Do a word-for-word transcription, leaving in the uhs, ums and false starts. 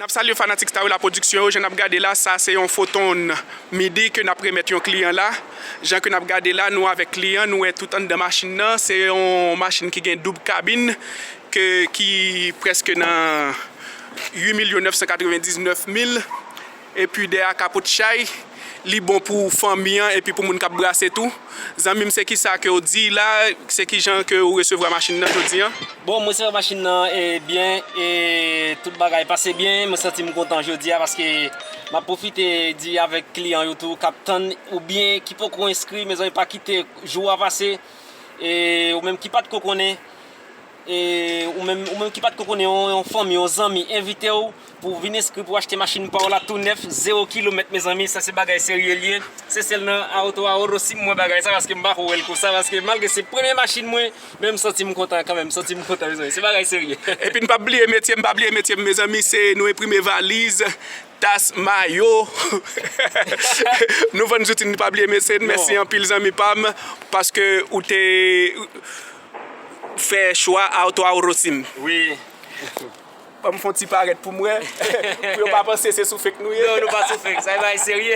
N ap salye fanatik Starwella Production yo, jan n ap gade la, sa se yon Photon Midi ke n ap remèt yon kliyan la. Jan ke n ap gade la, nou avèk kliyan, nou wè tout anndan machin nan, se yon machin ki gen doub kabin, ke, ki prèske nan uit milyon nèf san katrevendiznèf mil, epi dèyè a kapot chay, li bon pou fanmi an, epi pou moun k ap brase tou. Zanmi m, se kisa ke w di la, se kijan ke w resevwa machin nan jodi an? Bon, mwen resevwa machin nan e byen, e tout bagay pase byen, mwen santi m kontan jodi a paske m ap pwofite di avèk kliyan yo tou k ap tann oubyen ki poko enskri, mezanmi pa kite jou a pase, e ou menm ki pa t ko konnen, e ou menm, ou menm ki pa t ko konnen yon, yon fanmi, yon zanmi envite w pou w vin enskri pou w achte machin pa w la tou nèf, zewo kilomèt, mezanmi, sa se bagay serye l ye. Se sèl nan Auto Auro Sim m wè bagay sa, paske m pa ko wè l konsa, paske malgre se premye machin mwen, men m santi m kontan kanmenm, m santi m kontan, mezanmi, se bagay serye. Epi n p ap bliye metye, m pa bliye metye m, mezanmi, se nou enprime valiz, tas, mayo. Nou vann zouti, n pa bliye metye n. Mèsi anpil, zanmi pa m, paske ou te fè chwa Auto Auro Sim. Wi. Ban m fè yon ti parèt pou m wè. Pou yo pa panse se sou fake nou ye. Non, nou pa sou fake, sa e bagay serye.